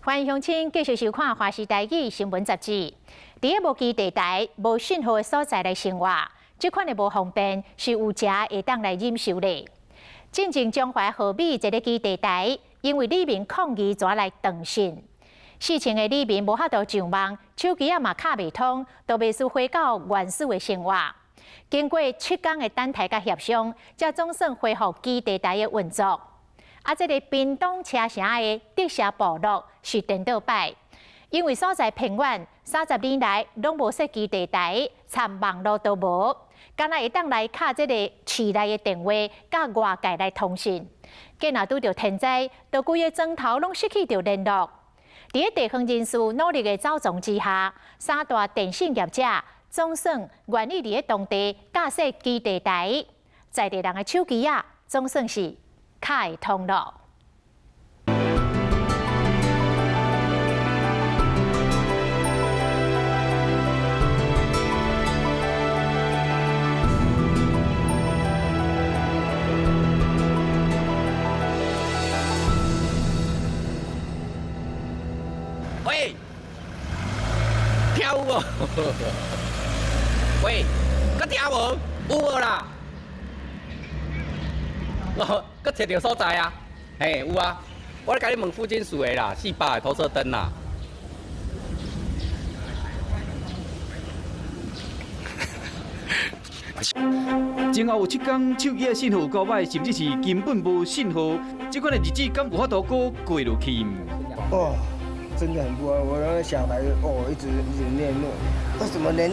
歡迎鄉親繼續收看《華視台語新聞雜誌》。佇个無基地台、無信號的所在來生活，這款的無方便是有食會當來忍受的。進前彰化和美一个基地台，因為里民抗議，煞來斷訊。4000个里民無法度上網，手機仔嘛敲袂通，都袂輸回到原始的生活。經過7工的等待佮協商，才總算恢復基地台的運作。啊，這个屏東車城的德社部落是顛倒擺，因為所在偏遠，30年來攏無設基地台，連網路都無，敢若會當來敲這個市內的電話，佮外界來通訊。結若拄著天災，就規个莊頭攏失去著聯絡。佇个地方人士努力的走樁之下，三大電信業者總算願意佇个當地架設基地台，在地人的手機仔總算是較會通咯。喂，聽有無？喂，閣聽無？有無啦？哦，閣揣著所在啊？嘿，有啊。我咧共你問附近厝的啦，400的投射燈啦。前後有7工，手機的信號有夠䆀，甚至是根本無信號。這款的日子敢有法度閣過落去？哦，真的很不安。我那個小孩哦，一直一直念諾，為什麼連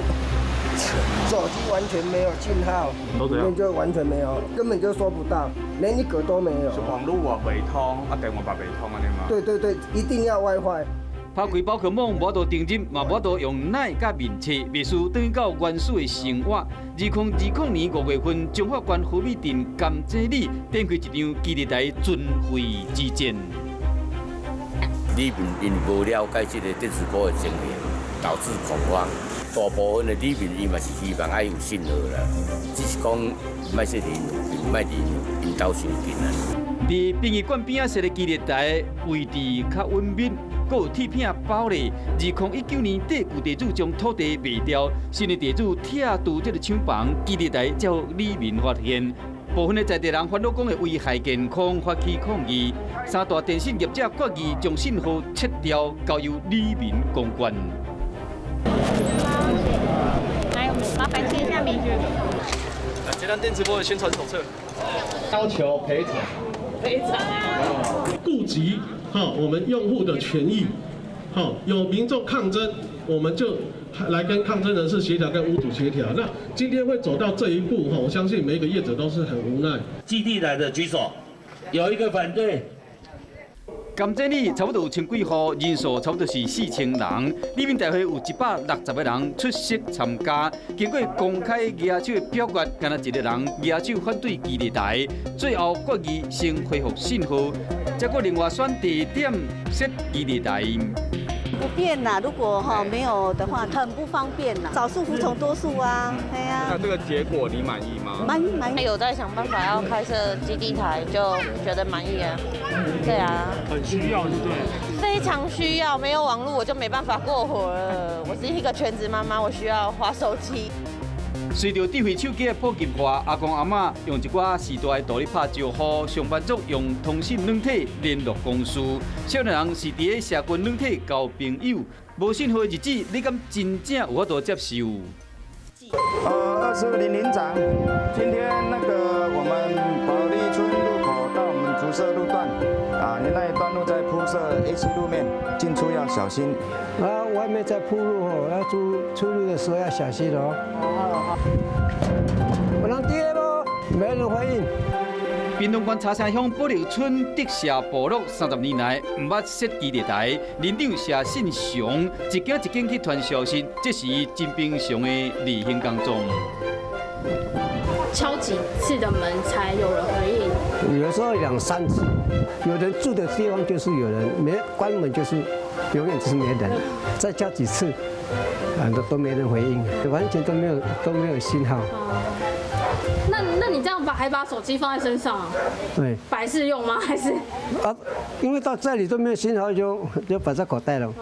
手機完全沒有信號？裡面就完全沒有，根本就收不到，連一個都沒有。是網路也袂通，啊電話嘛袂通按呢嗎？對對對，一定要 WiFi。拍開寶可夢，無法度登入，嘛無法度用奶佮面冊，袂輸轉到原始的生活。2020年5月份，彰化縣和美鎮甘蔗里展開一場基地台存廢之戰。里民因無了解這個電磁波的情形，導致恐慌。大部分的里民伊嘛是希望愛有信號啦，只是講莫說𪜶，莫離𪜶兜傷近啊。佇殯儀館邊仔設的基地台位置較隱密，閣有鐵片包咧。2019年，底舊地主將土地賣掉，新的地主拆除這个廠房，基地台才予里民發現。部分的在地人煩惱講會危害健康，發起抗議。三大電信業者決議將信號切掉，交由里民公關。來，我們麻煩簽一下名。來，這張電磁波的宣傳手冊，要求賠償。賠償。顧及哈我們用戶的權益，哈有民眾抗爭，我們就來跟抗爭人士協調，跟屋主協調。那今天會走到這一步，哈，我相信每一個業者都是很無奈。基地來的舉手，有一個反對。甘蔗里差不多有千幾戶，人數差不多是4000人。里民大會有160個人出席參加。經過公開舉手的表決，干焦一个人舉手反對基地台，最後決議先恢復信號，再閣另外選地點設基地台。不便啦，如果哈沒有的話，很不方便啦。少數服從多數啊，對啊。那這個結果你滿意嗎？滿滿意。有在想辦法要開設基地台，就覺得滿意啊。對啊。很需要，對不對？非常需要，沒有網路我就沒辦法過活了。我是一個全職媽媽，我需要滑手機。隨著智慧手機的普及化，阿公阿嬤用一寡時代的道理拍招呼，上班族用通訊軟體聯絡公司，少年人是佇咧社群軟體交朋友。無信號的日子，你敢真正有法度接受？二四林林長，今天那個我們保利村路口到我們竹社路段，啊，你那一段路在鋪設 AC 路面，進出要小心。啊，外面在鋪路哦，要出入的時候要小心哦。有人佇無？沒人回應。屏東縣茶山鄉保利村德社部落30年來毋捌設基地台，里長謝信祥一間一間去傳消息，這是伊真平常的例行工作。敲幾次的門才有人回應？有時候兩三次，有人住的地方就是有人，沒關門就是永遠就是沒人。再敲幾次，啊，都沒人回應，完全都沒有信號。那你這樣把还把手机放在身上？对。摆饰用吗？还是？啊，因为到這裡都沒有信號，就擺在口袋了。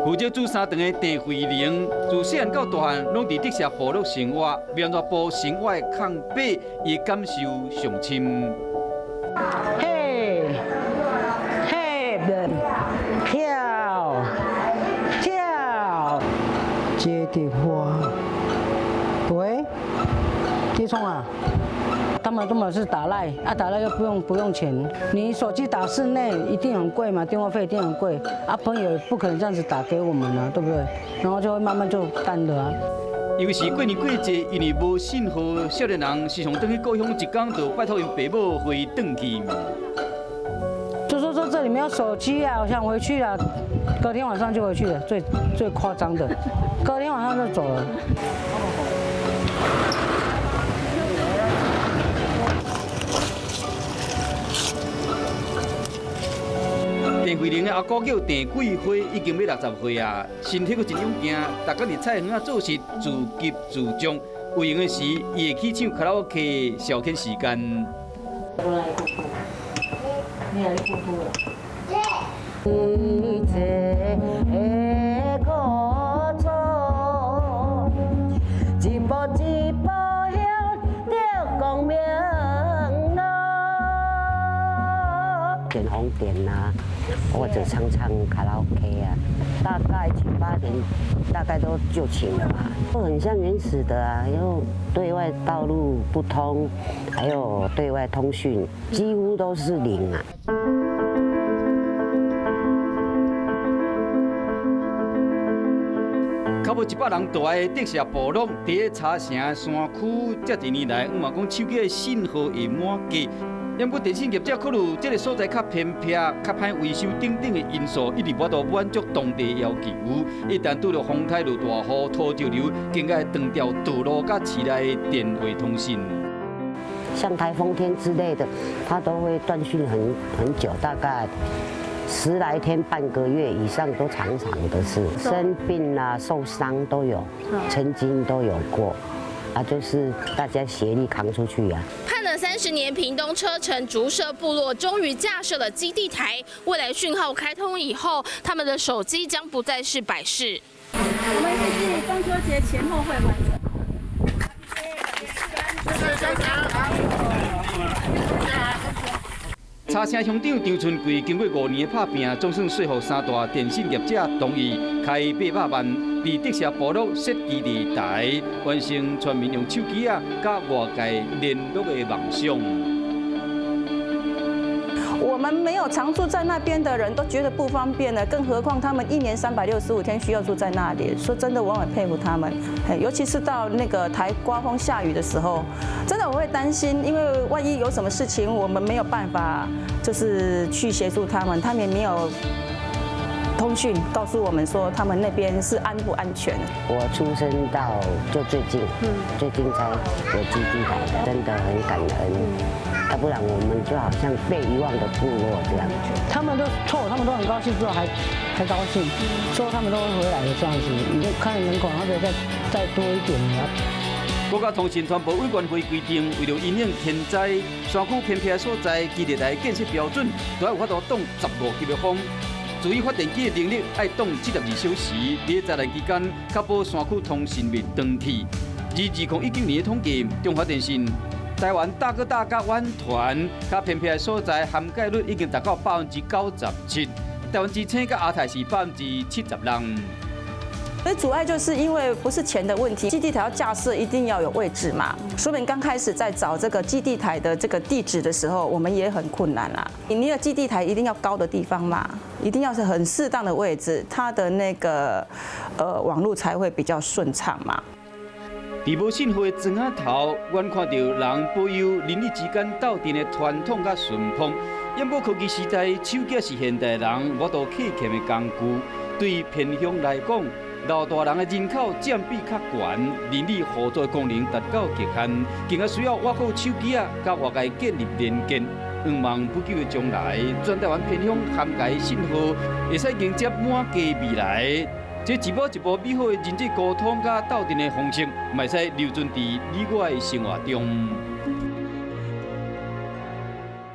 負責煮三頓的鄭慧玲，自細漢到大漢，攏佇德社部落生活，面熱部生活的空白，伊感受上深。嘿，嘿，跳，跳，接電話，喂，接通啊？他們都是打賴，啊打賴又不用錢，你手機打室內一定很貴嘛，電話費一定很貴，啊朋友不可能這樣子打給我們啊，對不對？然後就會慢慢就淡了啊。尤其是過年過節，因為無信號，少年人時常轉去故鄉，一工就拜託𪜶爸母回轉去。就說這裡沒有手機啊，我想回去啊，隔天晚上就回去了，最誇張的，隔天晚上就走了。鄭慧玲的阿姑叫鄭桂花，已經欲60歲啊，身體閣真勇健，逐工佇菜園仔做事，自給自足。有閒的時，伊會去唱卡拉 OK 消遣時間。一步一步向著光明路。點紅點啊，或者唱唱卡拉 OK 啊，大概7、8點，大概都就寢了吧。都很像原始的啊，因為對外道路不通，還有對外通訊幾乎都是零啊。較無100人住的德社部落，佇咧茶城山區，這幾年來，毋嘛講手機的信號會滿格。不過電信業者考慮這個所在較偏僻、較歹維修等等的因素，一直無法度滿足當地要求。一旦拄著風颱落大雨、土石流，更加會斷掉道路佮市內電話通訊。像颱風天之類的，它都會斷訊很久，大概10來天、半個月以上都常常的事。生病啊、受傷都有，曾經都有過。啊，就是大家協力扛出去啊。盼了30年，屏東車城竹社部落終於架設了基地台。未來訊號開通以後，他們的手機將不再是擺飾。我們預計中秋節前後會完成。茶城鄉長張春貴經過5年的拍拚，總算說服三大電信業者同意開800萬，佇德社部落設基地台，完成全民用手機仔佮外界聯絡的夢想。我們沒有常住在那邊的人都覺得不方便了，更何況他們一年365天需要住在那裡。說真的，我很佩服他們，尤其是到那個台刮風下雨的時候，真的我會擔心，因為萬一有什麼事情，我們沒有辦法就是去協助他們，他們也沒有通訊告訴我們說他們那邊是安不安全。我出生到就最近，最近才有基地台，真的很感恩。要不然我們就好像被遺忘的部落這樣。他們都錯，他們都很高興，之後還高興，說他們都會回來的這樣子。你看人口那邊再多一點。國家通訊傳播委員會規定，為了因應天災，山區偏僻的所在，基地台建設標準都要有法度擋15級的風。至於發電機的能力，愛擋72小時。佇災難期間，確保山區通訊袂斷去。而2019年的統計，中華電信台灣大哥大佮遠傳較偏僻的所在涵蓋率已經達到97%，台灣之星佮亞太是76%。所以阻礙就是因為不是錢的問題，基地台要架設一定要有位置嘛。所以剛開始在找這個基地台的這個地址的時候，我們也很困難啦。你的基地台一定要高的地方嘛，一定要是很適當的位置，它的那個網路才會比較順暢嘛。佇無信號的莊仔頭，阮看著人保有鄰里之間鬥陣的傳統佮淳樸。毋過科技時代，手機是現代人無度客欠的工具。對偏鄉來講，老大人的人口佔比較懸，鄰里互助的功能達到極限，更加需要倚靠手機仔佮外界建立連結。向望不久的將來，全台灣偏鄉涵蓋信號，會使迎接滿家未來。這一步一步美好的人際溝通佮鬥陣的方式，嘛會使留存佇你我的生活中。